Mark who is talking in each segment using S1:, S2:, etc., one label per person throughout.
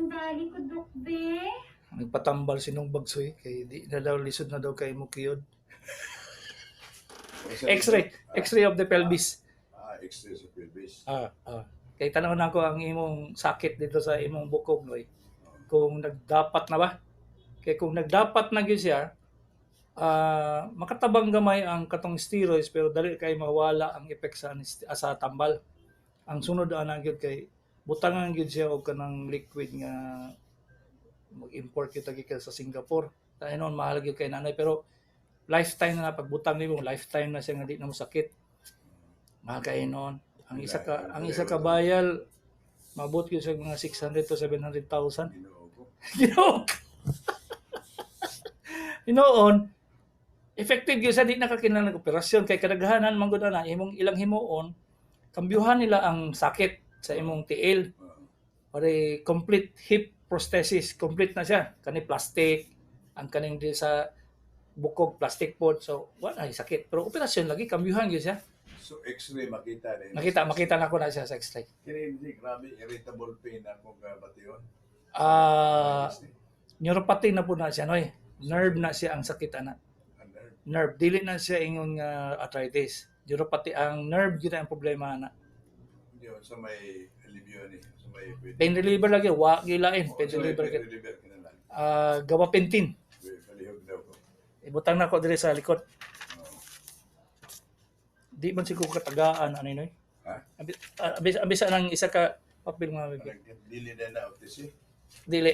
S1: Akong dali ko, Dok, be.
S2: Nagpatambal si Nong Bagsoy kay di na daw, lisod na daw kay mukiyod. X-ray, X-ray of the pelvis.
S3: Ah, X-ray sa pelvis.
S2: Ah, ah. Kay tan-aw na ko ang imong sakit dito sa imong bukog, noy. Kung nagdapat na ba? Kay kung nagdapat na gyud siya, makatabang gamay ang katong steroids pero dali kay mawala ang effect sa tambal. Ang sunod ana gyud kay butangan gyud siya og kanang liquid nga mag-import kita gikan sa Singapore. Tayo noon, mahal gyud kay nanay, pero lifetime na pagbutang nimo, lifetime na siya nga di na mo sakit. Mahal kay noon. Ang isa ka vial mabot gyud sa mga 600 to 700,000.
S3: Ginoo ko.
S2: Ginoo. Hinoon, effective gyud sa di na ka kinahanglan og operasyon kay kadaghanan man gud ana imong ilang himuon, kambyuhan nila ang sakit sa imong tiil. Pare complete hip prosthesis, complete na siya. Kani plastic, ang kaning di sa bukog plastic pod. So wala na sakit. Pero operasyon lagi, kambyuhan gyud siya.
S3: So X-ray makita na.
S2: Makita na ko na siya sa X-ray.
S3: Kini hindi grabe irritable pain akong bation.
S2: Neuropathy na po na siya, noy. Nerve na siya ang sakit ana.
S3: Ang nerve.
S2: Nerve, dili na siya ingon nga arthritis. Neuropathy ang nerve gyud ang problema na.
S3: Hindi sa may alivio ni, sa may pwede.
S2: Pain reliever lagi, wa gilain,
S3: Oo,
S2: pain
S3: sa may
S2: reliever
S3: pain
S2: kay
S3: reliever kinahanglan.
S2: Gabapentin.
S3: Palihog daw ko.
S2: Ibutang na ko diri sa likod.
S3: Oo.
S2: Di man siguro katagaan ano noy.
S3: Ha?
S2: Abi sa nang isa ka papel mga bibig.
S3: Parang dili na na OTC.
S2: Dili.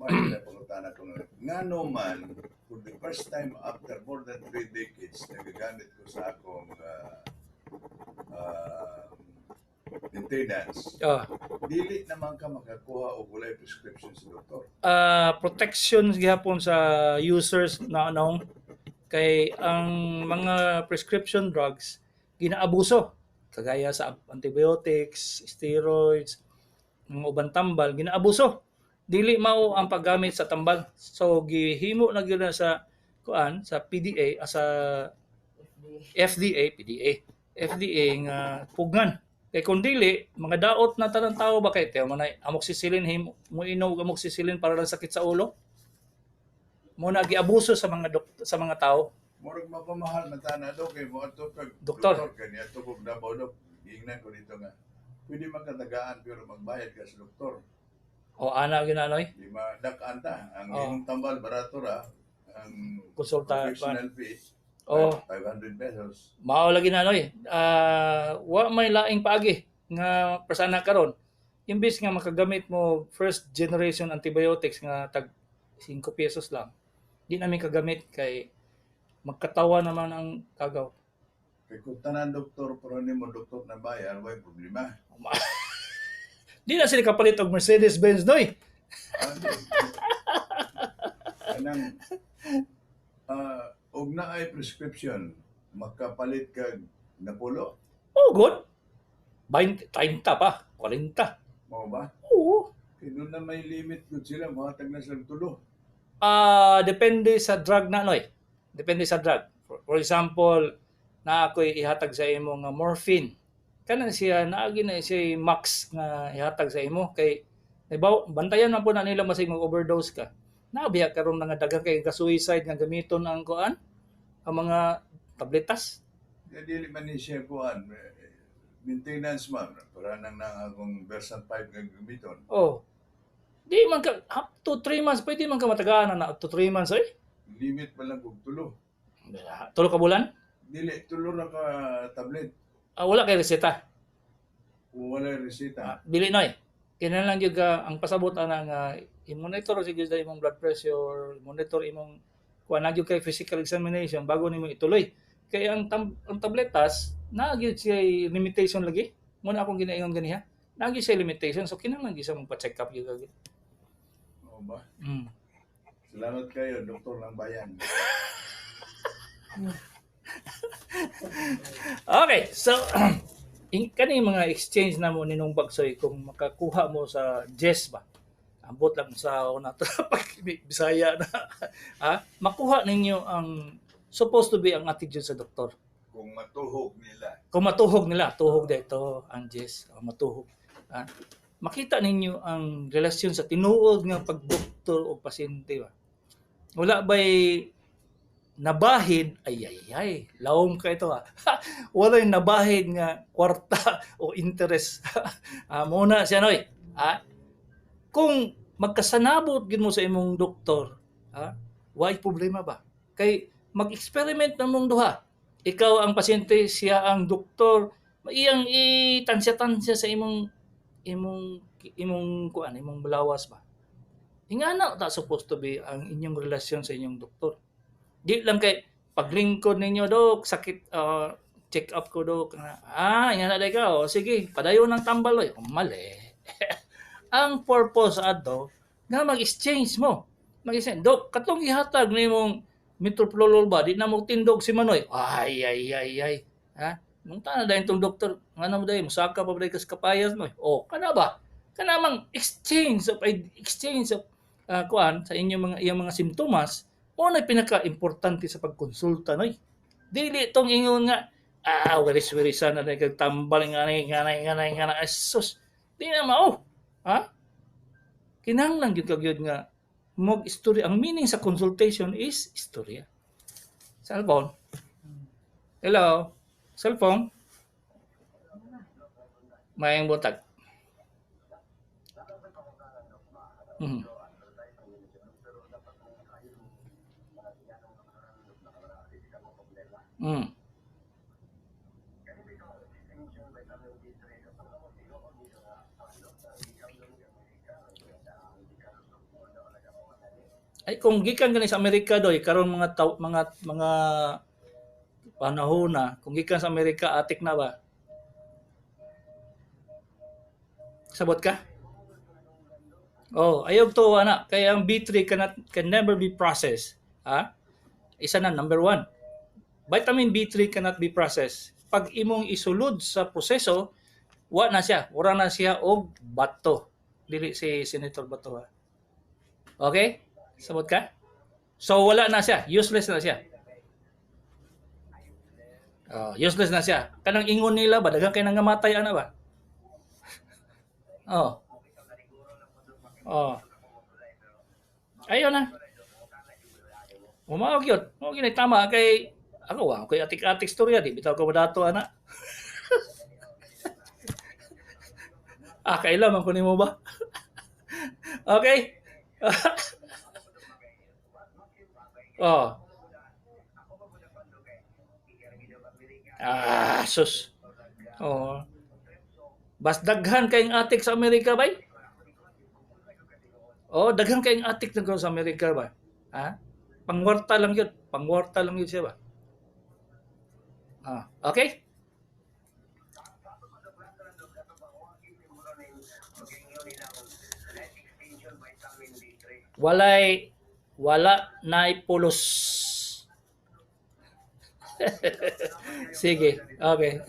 S3: Mao na pangutana ko nga. Ngano man, for the first time after more than 3 decades, nagagamit ko sa akong maintenance. Dili naman ka makakuha og walay prescription sa doktor.
S2: Protection gihapon sa users na anong kay ang mga prescription drugs ginaabuso kagaya sa antibiotics, steroids, mga ubang tambal ginaabuso. Dili mao ang paggamit sa tambal. So gihimo na gyud na sa kuan sa PDA, sa FDA, PDA, FDA nga pugngan. Kay kung dili, mga daot na tanang tao ba kay tiyo man ay amoxicillin, himo mo inom og amoxicillin para lang sakit sa ulo. Mo na giabuso sa mga tao.
S3: Murag mapamahal man tana do kay mo adto kag
S2: Doktor.
S3: Doktor kay niadto kog Davao, dok. Giingnan ko dito nga pwede man katagaan pero magbayad ka sa doktor.
S2: O ana ginanoy.
S3: Di madak-an ta. Ang imong tambal barato ra, ang
S2: Konsulta
S3: professional fee 500 pesos.
S2: Mao lagi na noy. Wa may laing paagi nga persana karon. Imbis nga makagamit mo first generation antibiotics nga tag 5 pesos lang. Di namin kagamit kay magkatawa naman ang kagaw.
S3: Kay kung tanan doktor pero nimo doktor na bayar, way problema.
S2: Di na sila kapalit og Mercedes Benz, noy.
S3: Ah, di. Kanang og naay prescription makapalit kag napulo?
S2: Oh, good. 20, 30 pa, 40.
S3: Mao ba?
S2: Oo.
S3: Kay doon na may limit gud sila, mohatag na silang tulo.
S2: Depende sa drug na, noy. Depende sa drug. For example, na ako'y ihatag sa imo nga morphine. Kanang siya naagi na siya max nga ihatag sa imo kay nabaw bantayan man po na nila masig mag-overdose ka. Nabiya karon nga daghan kay ka-suicide nga gamiton ang kuan, ang mga tabletas.
S3: Kaya dili man ni siya kuan maintenance man para nang nang akong version 5 nga gamiton.
S2: Oh. Di man ka up to 3 months, pwede man ka matagaan na up to 3 months ay.
S3: Limit pa lang kog tulo.
S2: Tulo ka bulan?
S3: Dili, tulo ra ka tablet.
S2: Ah, wala kay reseta.
S3: Kung wala reseta.
S2: Ah, dili noy. Kinahanglan gyud ka ang pasabot ana nga i-monitor sa gyud imong blood pressure, monitor imong kuan na gyud kay physical examination bago nimo ituloy. Kay ang tabletas naa gyud siya limitation lagi. Mo na akong ginaingon ganiha. Naa gyud siya limitation, so kinahanglan gyud siya magpa-check up gyud kag.
S3: Oo ba?
S2: Mm.
S3: Salamat kayo, doktor ng bayan.
S2: Okay, so kani mga exchange na mo ninong Bagsoy kung makakuha mo sa Jess ba. Ambot lang sa ako na pag Bisaya na. Ha? Makuha ninyo ang supposed to be ang attitude sa doktor.
S3: Kung matuhog nila.
S2: Kung matuhog nila, tuhog dito ang Jess, oh, matuhog. Ha? Makita ninyo ang relasyon sa tinuod nga pagdoktor o pasyente ba. Wala ba'y nabahid, ay ay ay, lawom ka ito ha. Wala'y nabahid nga kwarta o interest. Muna siya noy. Kung magkasanabot gid mo sa imong doktor, why problema ba? Kay mag-experiment na mong duha. Ikaw ang pasyente, siya ang doktor, iyang itansya-tansya sa imong kuan, imong lawas ba. Ingana ta supposed to be ang inyong relasyon sa inyong doktor. Di lang kay paglingkod ninyo, "Dok, sakit, check up ko, Dok." "Ah, ingana day ka. O sige, padayon ng tambal oy." Oh, mali. Ang purpose adto nga mag-exchange mo. Mag-exchange. "Dok, katong ihatag nimong metoprolol ba, di na mo tindog si Manoy." Ay, ay, ay, ay. Ha? Nung na dahil itong doktor, nga mo dahil, musaka pa ba dahil kas kapayas mo? O, kana ba? Kana mang exchange of kuan sa inyong mga iyang mga simptomas o na pinaka-importante sa pagkonsulta noy. Dili tong ingon nga wiris-wirisan na kag tambal nga nga nga nga nga nga, sus. Di na mao. Ha? Kinahanglan gyud ka gyud nga mag istorya. Ang meaning sa consultation is istorya. Cellphone. Hello. Cellphone. Maayong buntag. Ay, kung gikan gani sa Amerika doy karon mga taw, mga panahon na kung gikan sa Amerika, atik na ba? Sabot ka? Oh, ayaw to ana kay ang B3 can never be processed. Ha? Isa na number one. Vitamin B3 cannot be processed. Pag imong isulod sa proseso, wa na siya. Wala na siya og bato. Dili si Senator Bato ha. Okay? Sabot ka? So wala na siya, useless na siya. Oh, useless na siya. Kanang ingon nila ba, daghan kay nangamatay ana ba? Oh. Oh. Ayon na. Mao gyud. Mao gyud tama kay ako wa koy atik-atik storya, di bitaw ko modato ana. Kaila man ko nimo ba? Okay. Oh. Ah, sus. Oh. Bas daghan kayong atik sa Amerika bay? Oh, daghan kayong atik na sa Amerika ba? Ha? Pangwarta lang yun. Pangwarta lang yun siya ba? Ah, okay? Walay wala na'y pulos. Sige, okay.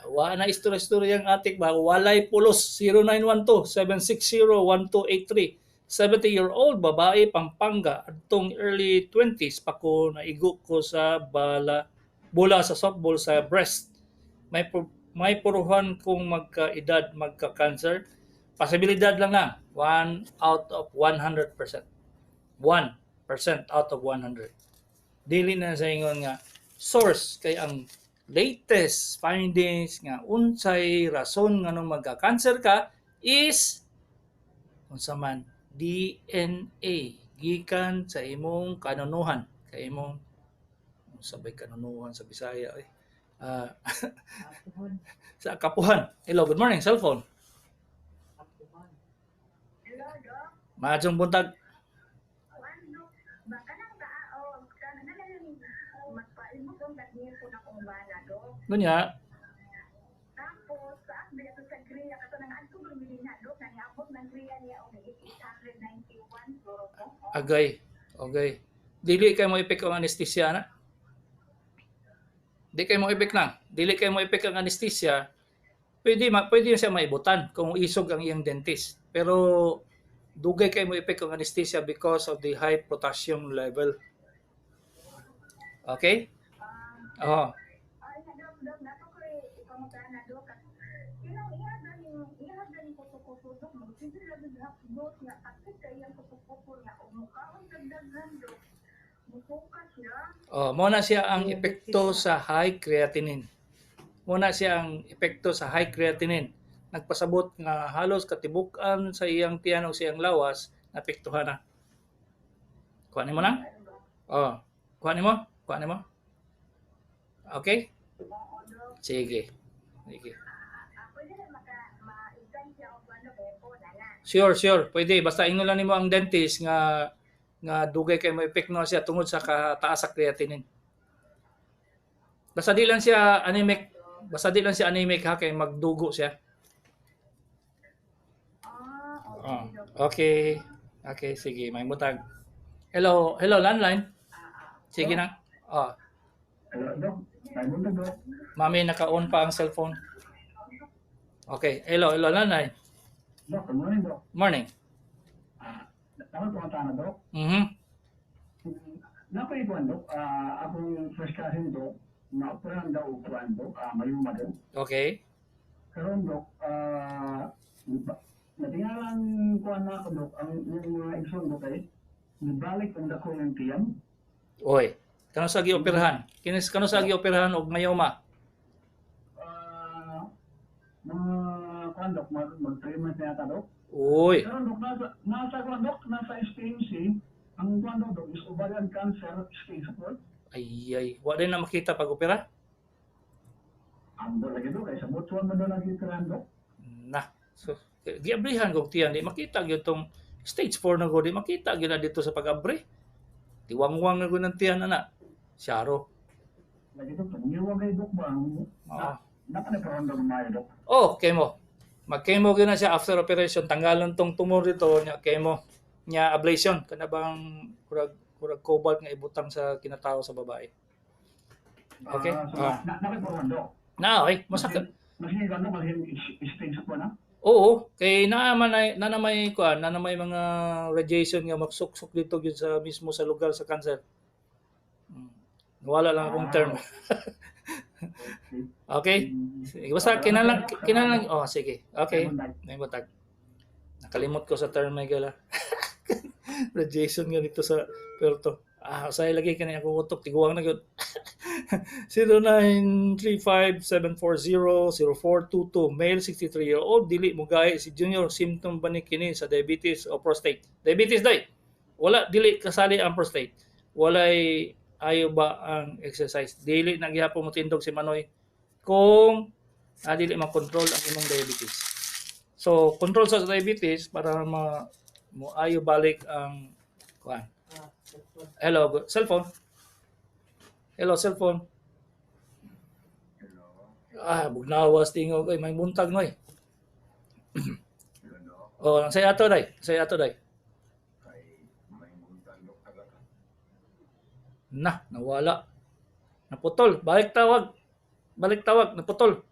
S2: Wa na istorya-istorya ang atik ba? Walay pulos. 0912-760-1283. 70-year-old babae, Pampanga, adtong early 20s pa ko naigo ko sa bala, bola sa softball sa breast. May puruhan kung magkaedad magka-cancer. Posibilidad lang na. 1 out of 100%. 1% out of 100. Dili na sa ingon nga source kay ang latest findings nga unsay rason nganong magka-cancer ka is unsa man DNA gikan sa imong kanunuhan, kay imong sabay kanunuhan sa Bisaya eh. Sa kapuhan. Hello, good morning, cellphone.
S1: Hello, Dok.
S2: Maayong buntag.
S1: Baka nang tao, kana na lang magpaimog ang dagni ko na kong bana, Dok.
S2: Gunya,
S1: Tapos, sa akbe sa Korea, kato nang adto bumili na, Dok, nang iabot ng Korea niya og 891 suro ko.
S2: Agay. Okay. Dili kay mo epek ang anesthesia na. Di kay mo epek lang. Dili kay mo epek ang anesthesia. Pwede siya maibutan kung isog ang iyang dentist. Pero dugay kay mo epek ang anesthesia because of the high potassium level. Okay? Oo.
S1: Ay, Dok, Dok, nato ko ipamutana, Dok. Inong iya ganing Sige lang hapdot nga sakit kay iyang kupo nga og mukaon kag daghan, Dok. Mupuka siya.
S2: Oh, mo na siya ang epekto sa high creatinine. Mo na siya ang epekto sa high creatinine. Nagpasabot nga halos katibuk-an sa iyang tiyan o sa iyang lawas naapektuhan na. Kuha nimo na?
S1: Ano ba?
S2: Oh. Kuha nimo? Kuha nimo? Okay?
S1: Oo, Dok.
S2: Sige. Sige.
S1: Ah, pwede na maka ma-exam siya og ano kay phone ana.
S2: Sure. Pwede. Basta ingon lang nimo ang dentist nga nga dugay kay mo epekto na siya tungod sa kataas sa creatinine. Basta di lang siya anemic. Basta di lang siya anemic ha, kay magdugo siya.
S1: Ah,
S2: Oh,
S1: okay, Dok.
S2: okay. Okay, sige, may butag. Hello, hello landline. Sige na. Oh,
S4: Hello, Dok. May buntag, Dok.
S2: Mami, naka-on pa ang cellphone. Okay, hello, hello landline.
S4: Dok, good morning, Dok.
S2: Morning.
S4: Ah, ako pumunta na, Dok. Napaikuan, Dok. Ah, akong first cousin, Dok. Naoperahan daw kuan, Dok. Ah, mayuma, Dok.
S2: Okay.
S4: Karon, Dok, ah, natingalan kuan na ako, Dok. Ang yung mga igsoon, Dok, eh. Nibalik ang dako ng tiyan.
S2: Oy, kano sa gioperahan? Kinis kano sa gioperahan og mayoma?
S4: Ah, mga kuan, Dok, mag 3 months na yata, Dok.
S2: Uy,
S4: Karon, Dok, nasa kuan, Dok, nasa SPMC, ang kuan daw, Dok, is ovarian cancer stage 4.
S2: Ay ay, wa din na makita pag opera?
S4: Ang lagi, Dok, kay sa Butuan man daw lagi operahan, Dok.
S2: Na. So, giabrihan kog tiyan, di makita gyud tong stage 4 na ko, di makita gyud na dito sa pag-abre. Tiwangwang na gud ng tiyan ana. Syaro.
S4: Lagi, Dok, pangiwa kay Dok ba?
S2: Oo.
S4: Napa na karon daw maayo, Dok.
S2: Oh, chemo. Mag-chemo gyud na siya after operation. Tanggalon tong tumor dito nya chemo nya ablation kana bang kurag cobalt nga ibutang sa kinatao sa babae. Okay.
S4: Ah, so,
S2: Ah.
S4: na napa Dok.
S2: Na, okay, masakit.
S4: Masin ano, masin stage 4 na.
S2: Oo, kay naa man ay na may kuan, na may mga radiation nga magsuksok dito gyud sa mismo sa lugar sa cancer. Wala lang akong term. Okay? Sige, basta kinahanglan kinahanglan, oh, sige. Okay. May butag. Nakalimot ko sa term, Michael. Ah. Radiation nga dito sa Puerto. Ah, usay lagi kani akong utok tiguang na gyud. 0935-740-0422. Male, 63-year-old, dili mo gahi si Junior. Symptom ba ni kini sa diabetes o prostate? Diabetes day. Wala, dili kasali ang prostate. Walay ayo ba ang exercise? Dili na gihapon mo tindog si Manoy kung dili makontrol ang imong diabetes. So, control sa diabetes para ma mo ayo balik ang kuan. Hello, cellphone. Hello, cellphone.
S3: Hello.
S2: Ah, bugnawas tingog ay may buntag noy.
S3: Hello.
S2: Oh, ang saya ato day, saya ato day.
S3: Kay may buntag, Dok, taga ka.
S2: Na, nawala. Naputol. Balik tawag. Balik tawag, naputol.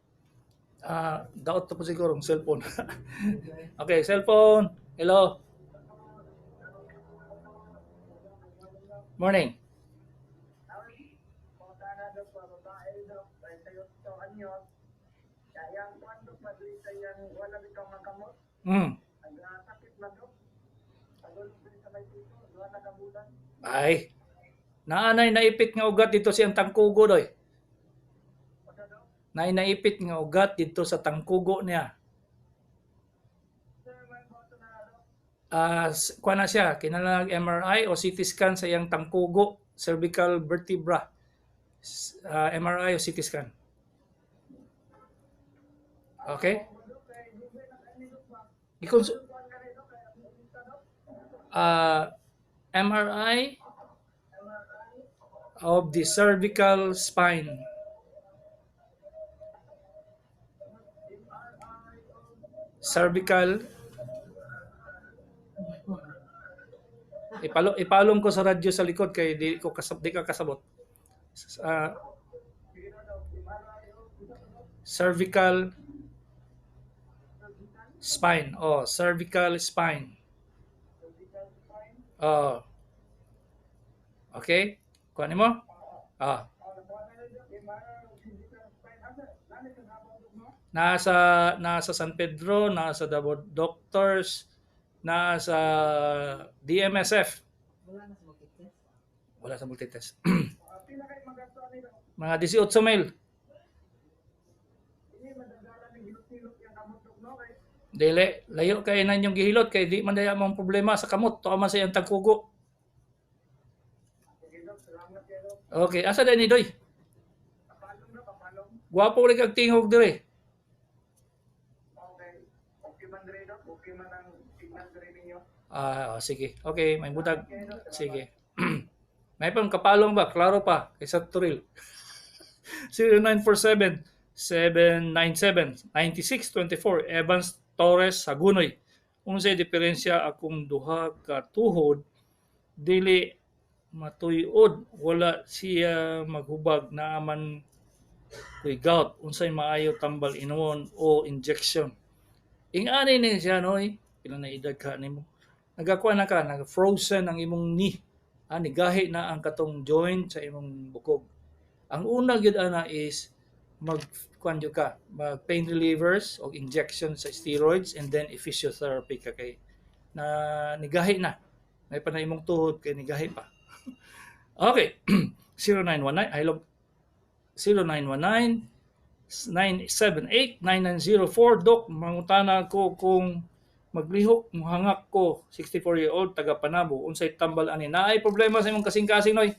S2: Ah, daot na po siguro ang cellphone. Okay, cellphone. Hello. Morning.
S1: Pangutana, Dok, pa babae, Dok, kay sayo to anyo. Kaya ang kuan, Dok, madali sa iyang wala bitaw nga kamot. Nagsakit man, Dok. Pagulog din sa may puso, duha na ka bulan.
S2: Ay. Naanay naipit nga ugat dito siyang tangkugo doy.
S1: Unsa, Dok?
S2: Naay naipit nga ugat dito sa tangkugo niya.
S1: Sir, may boto na, Dok.
S2: Ah, kuha na siya, kinahanglan MRI o CT scan sa iyang tangkugo, cervical vertebra. MRI o CT scan. Okay?
S1: Dok, kay dugay na kay ni, Dok, ba? Kuan ka ni, Dok, kay ang Dok.
S2: MRI of the cervical spine. Cervical. Ipalong ko sa radyo sa likod kay di ka kasabot. Cervical spine. Oh, cervical spine. Oh. Okay? Kuha nimo? Ah. Nasa San Pedro, nasa Davao Doctors, nasa DMSF.
S5: Wala na sa multitest.
S2: Wala sa multitest.
S1: Pila kay magasto ani, Dok?
S2: Mga 18 mil.
S1: Ini madadala ni gilot-gilot yang kamot, Dok, no? Kay
S2: Dili, layo kay na inyong gihilot kay di man daya mong problema sa kamot. Tuwa man sa iyang tagkugo.
S1: Sige, Dok, salamat kayo, Dok.
S2: Okay, asa din ni Doy?
S1: Kapalong, Dok, kapalong.
S2: Gwapo rin kag tingog dire.
S1: Okay. Okay man dire, Dok. Okay man ang signal dire ninyo.
S2: Ah, oh, sige. Okay, may buntag.
S1: Okay, Dok, salamat.
S2: Sige. May pang kapalong ba? Klaro pa. Kaysa Turil. 0947 797 9624, Evans Torres Sagunoy. Unsay diferensya akong duha ka tuhod dili matuyod, wala siya maghubag, naaman kuy gout, unsay maayo tambal, inuon o injection? Ingani ni siya, noy, pila na edad ka nimo? Nagakuha na ka, nag frozen ang imong knee, ah, nigahi na ang katong joint sa imong bukog. Ang una gyud ana is mag kuan gyud ka, mag pain relievers o injection sa steroids and then physiotherapy ka kay na nigahi na. May pa na imong tuhod kay nigahi pa. Okay. 0919, I love 0919 978 9904. Dok, mangutana ko kung maglihok muhangak ko, 64-year-old taga Panabo, unsay tambal ani? Naay problema sa imong kasing-kasing, noy.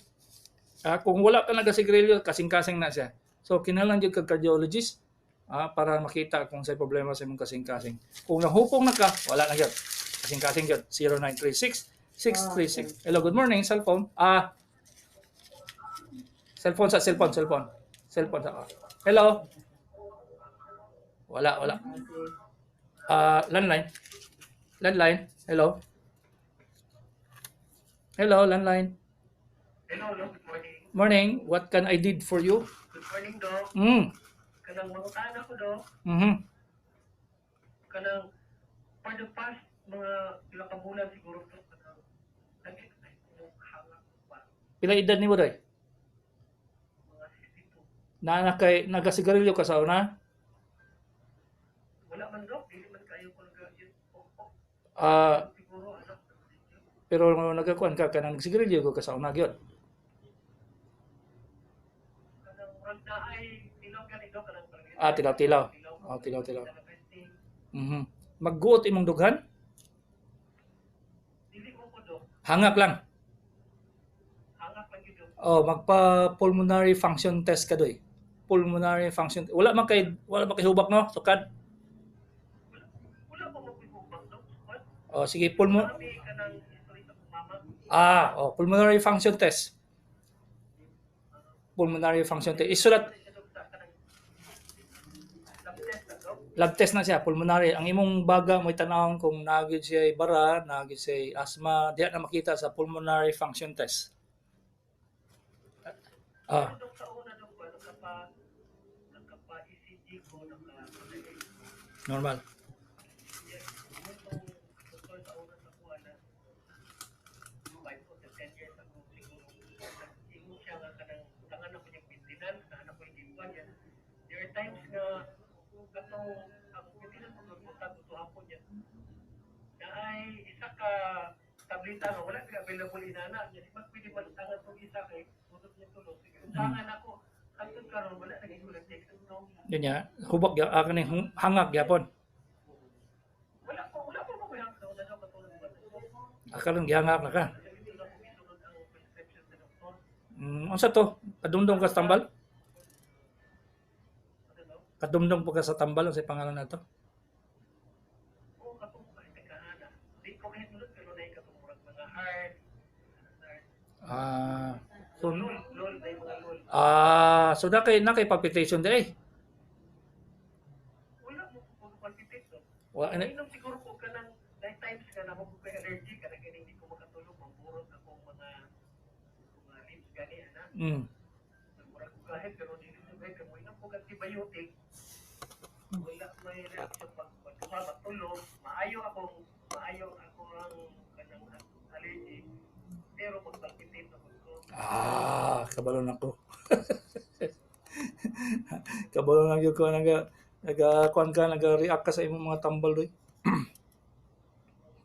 S2: Ah, kung wala ka nagasigarilyo, kasing-kasing na siya. So kinahanglan gyud kag cardiologist, ah, para makita kung say problema sa imong kasing-kasing. Kung nahupong na ka, wala na gyud. Kasing-kasing gyud. 0936 636. Hello, good morning, cellphone. Ah, cellphone sa cellphone, cellphone. Cellphone sa. Hello. Wala, wala. Ah, landline. Landline. Hello. Hello, landline.
S1: Hello, Dok. Good morning.
S2: Morning. What can I did for you?
S1: Good morning, Dok. Kanang mangutana ko, Dok. Kanang for the past mga pila ka bulan siguro, Dok, kanang nagit ay ko hangak pa.
S2: Pila edad nimo, Doy?
S1: Mga 62.
S2: Na na kay nagasigarilyo ka sa una?
S1: Wala man, Dok, dili man kayo ko nag oh,
S2: Ah,
S1: siguro ano.
S2: Pero nagakuan ka kanang nagsigarilyo ka sa una gyud.
S1: Kanang murag na ay tilaw gani, Dok, kanang
S2: Ah, tilaw-tilaw. Oh, tilaw-tilaw. Magguot imong dughan?
S1: Dili mo ko, Dok.
S2: Hangak lang.
S1: Hangak lang gyud, Dok.
S2: Oh, magpa pulmonary function test ka, Doy. Pulmonary function. Wala man kay hubak, no? Sukad.
S1: Wala pa mo hubak, Dok. What?
S2: Oh, sige, pulmo
S1: Kami kanang history sa akong mama.
S2: Ah, oh, pulmonary function test. Pulmonary function test. Isulat
S1: Lab test na, Dok.
S2: Lab test na siya, pulmonary. Ang imong baga mo tanawon kung naa gyud siya bara, naa gyud siya asthma, diha na makita sa pulmonary function test. Ah,
S1: Dok, sa una, Dok, ba, nagkapa ECG ko, naka
S2: normal.
S1: Yes, itong doktor sa una sa kuha na 5 o 10 years ago siguro. Ingon siya nga kanang tangan ako niyang maintenance na anak ko yung gikuan niya. There are times nga katong ang maintenance ko magbutag ito hapon niya. Na ay isa ka tablita nga wala kay available inana niya. Di ba pwede man tangan tong isa kay tutok niya tulog. Sige, tangan ako. Hangtod karon wala na gyud ko nag-take ato.
S2: Yun niya, hubak ya, ah, kaning hangak gyapon.
S1: Wala pa mo kaya sa una daw katulog ba.
S2: Ah, karon gihangak na ka.
S1: Dito na ko gisunod ang prescription sa doktor.
S2: Unsa to? Kadumdum ka sa tambal?
S1: Ano daw?
S2: Kadumdum po ka sa tambal, unsay pangalan nato?
S1: Oo, katong kahit nagkaana. Di ko kahit nulot, pero dahil katong murag mga heart. Heart.
S2: Ah, so
S1: Lol, lol, dahil mga lol.
S2: Ah, so na kay palpitation di ay.
S1: Wala mo ko palpitate, no?
S2: Wa na.
S1: Inom siguro ko kanang nine times ka na mo ko kay allergy ka na kaya hindi ko makatulog, maburot akong mga lips gani ana. Murag ko kahit pero dili ko kahit mo inom ko antibiotic. Wala may reaction pag pagduha matulog, maayo ang kanang allergy pero magpalpitate ako ko.
S2: Ah, kabalo na ko. Kabalo na gyud ko naga. Naga kuan ka, naga-react ka sa imong mga tambal doy.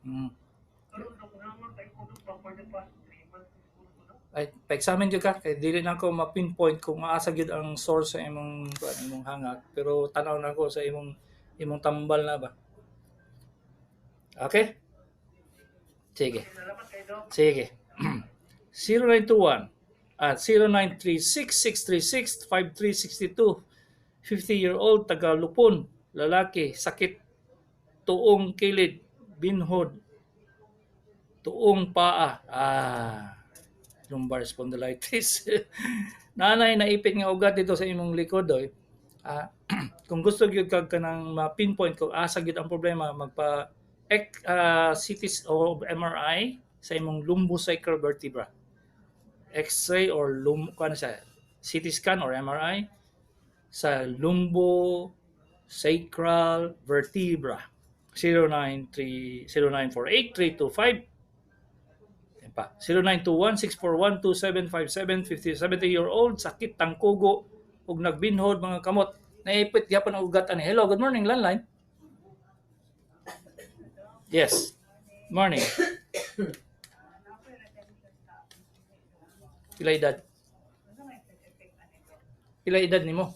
S1: Karon, Dok, naman kay ko, Dok, for the past 3 months siguro ko, Dok.
S2: Ay, pa-examine gyud ka kay dili na ako ma-pinpoint kung asa gyud ang source sa imong kuan, imong hangak, pero tan-aw na ako sa imong tambal na ba. Okay? Sige.
S1: Salamat kay Dok.
S2: Sige. 0921 at 0936-636-5362. 50-year-old, taga Lupon, lalaki, sakit tuong kilid, binhod, tuong paa. Ah, lumbar spondylitis. Nanay, naipit nga ugat dito sa imong likod oy. Ah, kung gusto gyud kag kanang ma-pinpoint kung asa gyud ang problema, magpa CT o MRI sa imong lumbosacral vertebra. X-ray or kuan siya, CT scan or MRI sa lumbosacral vertebra. 093 0948 325 yan pa. 0921 641 2757. 50 70-year-old, sakit tangkugo ug nagbinhod mga kamot. Naipit gyapon ang ugat ani. Hello, good morning, landline. Yes. Morning. Pila edad? Pila edad nimo?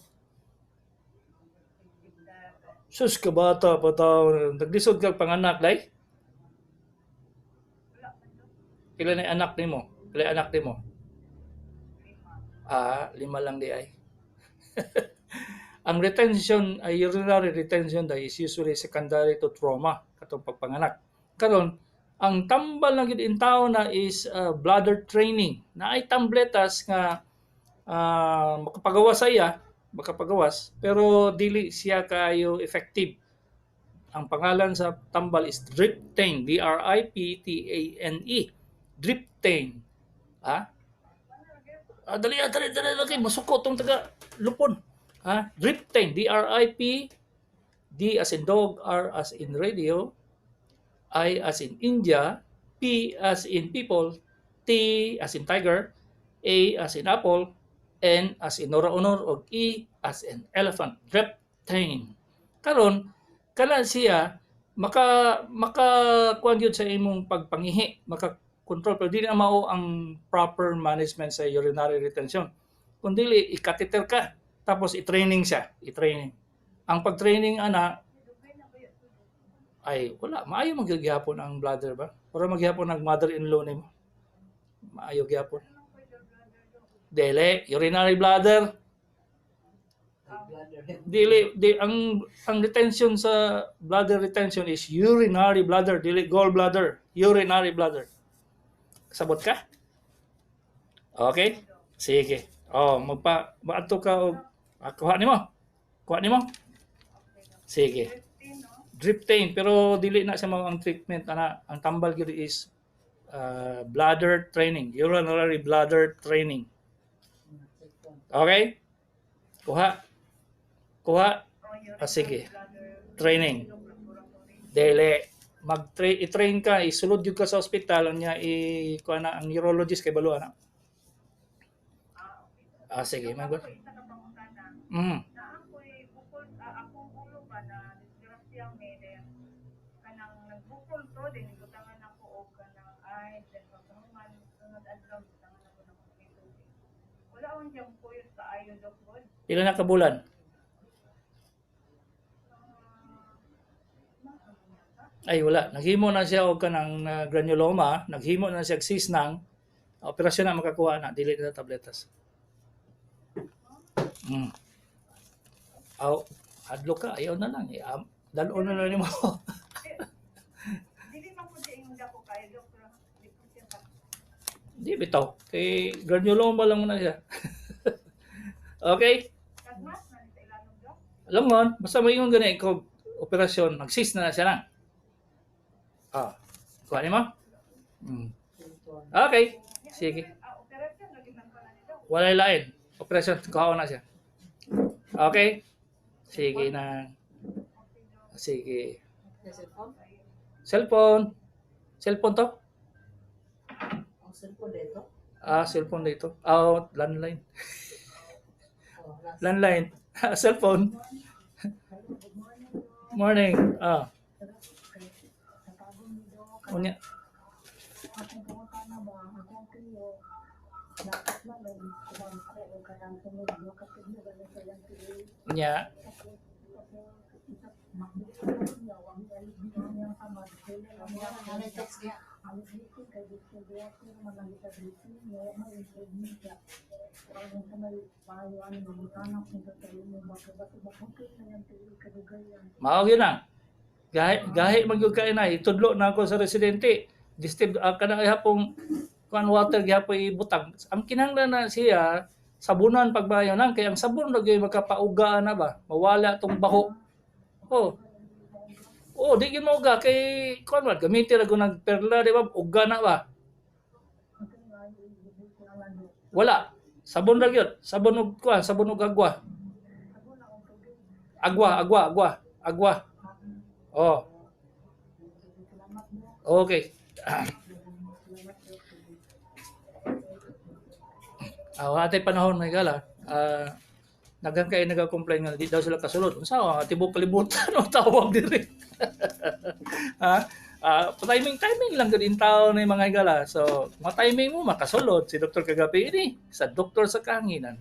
S2: Sus, kabata pa tao. Naglisod kag panganak, day? Pila na anak nimo? Pila anak nimo? Ah, lima lang di ay. Ang retention ay urinary retention day is usually secondary to trauma katong pagpanganak. Karon, ang tambal na gid in tao na is bladder training. Na ay tabletas nga makapagawas sa iya, makapagawas, pero dili siya kaayo effective. Ang pangalan sa tambal is Driptane, D R I P T A N E. Driptane. Ah? Ah, dali, ah, dali, dali, dali, masuko tong taga Lupon. Ah, Driptane, D R I P D as in dog, R as in radio, I as in India, P as in people, T as in tiger, A as in apple, N as in Nora Aunor, og E as in elephant. Driptane. Karon, kana siya maka maka kuan gyud sa imong pagpangihi, maka control, pero dili na mao ang proper management sa urinary retention. Kung dili, i-catheter ka tapos i-training siya, i-training. Ang pag-training ana ay wala, maayo man gyud gihapon ang bladder ba? Pero magyapon ang mother-in-law nimo. Maayo gyapon. Dili, urinary bladder. Dili di ang retention sa bladder retention is urinary bladder, dili gallbladder, urinary bladder. Sabot ka? Okay? Sige. Oh, magpa maadto ka og kuha nimo. Kuha nimo. Sige. Driptane, pero dili na siya mao ang treatment ana. Ang tambal gyud is bladder training, urinary bladder training. Okay? Kuha. Kuha. Ah, sige. Training. Dili mag i-train ka, isulod gyud ka sa ospital unya i kuha na ang neurologist kay balo ana. Ah, sige, mag.
S5: Na ako'y bukol, akong ulo ba na disgrasya mi then kanang nagbukol to then gibutangan ako og kanang ice, then pagkahuman sunod adlaw gibutangan ako ng tubig. Wala on siyang puyos kaayo, Dok god.
S2: Pila na ka bulan? Ay, wala. Naghimo na siya og kanang granuloma, naghimo na siya og cyst nang operasyon na makakuha na, dili na tabletas. Aw, hadlok ka, ayaw na lang. Eh, dal-on na lang nimo.
S5: Dili man pud siya imong dako kaayo, Dok, pero di po siya
S2: Di bitaw. Kay granuloma lang na siya. Okay?
S5: Tagmas na ni sa ilalom, Dok.
S2: Alam mo, basta maingon gani ko operasyon, nag-cyst na na siya lang. Ah, kuha nimo? Okay. Sige.
S5: Operasyon lagi man ko na ni Dok.
S2: Walay lain. Operasyon, kuha na siya. Okay? Sige na. Sige.
S6: Cellphone?
S2: Cellphone. Cellphone to?
S6: Ang cellphone dito?
S2: Ah, cellphone dito. Ah, landline.
S6: Oh, last.
S2: Landline. Cellphone. Morning. Ah, unya.
S1: Akong pangutana ba, akong tiyo, dapat na lang kumangko o kanang sunod no kapag mo gani sa iyang tiyo.
S2: Unya.
S1: Tapos isa makbuo niya wa mi alig niya niyang kamad kailan lang niya
S6: Ano yung text niya?
S1: alig dito kay dito dito naman ang kita dito niya may improvement siya. Parang sa may payo ano mangutana kung sa tayo mo baka baka okay na yung tiyo kadugayan.
S2: Mao gyud na. Gahi gahi man gyud kay na itudlo na ako sa residente. Distilled kanang ihapong kuan water gihapon ibutang. Ang kinahanglan na siya sabunan pagbayo nang kay ang sabon ra gyud makapauga na ba. Mawala tong baho. Oh. Oh, di gyud mauga kay kuan ba gamitin ra gyud nag perla, di ba? Uga na ba? Wala. Sabon ra gyud. Sabon og kuan, sabon og agwa. Agwa, agwa, agwa, agwa. Oh. Okay. Ah, wala tay panahon may gala. Ah, daghan kay nag-complain nga di daw sila kasulod. Unsa ah, tibok kalibutan o tawag diri. Ha? Ah, timing timing lang gud in taon ni mga higala. So, ma timing mo makasulod si Dr. Kagabi ini sa Doktor sa Kahanginan.